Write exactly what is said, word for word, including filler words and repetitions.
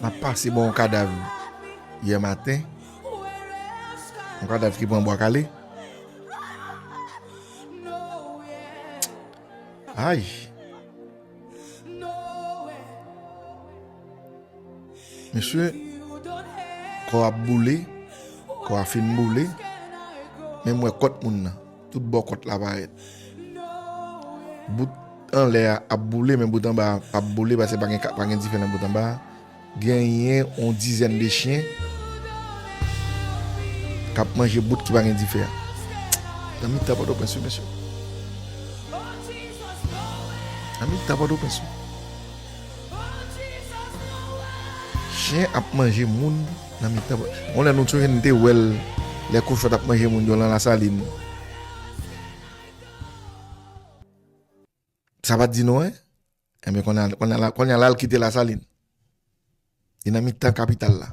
M ap pase bò yon kadav yè maten. Yon kadav ki pran bwa kale. Ay! Mesye, kò ap boule, kò a fin boule, men m wè kòt moun nan, tout bò kòt la parèt. Bout anlè a ap boule, men bout anba a p ap boule, paske pa gen, pa gen dife nan bout anba a. Genyen yon dizèn de chen k ap manje bout ki pa gen dife a. Nan mitan Pòtoprens, wi, mesye. Nan mitan Pòtoprens, wi. Chen ap manje moun nan mitan. Yon lè nou sonje n te wè l, lè kochon t ap manje moun yo nan Lasalin. Sa pa t di nou anyen? Enben, kounye a, kounye a la, kounye a la, l kite Lasalin. Li nan mitan kapital la.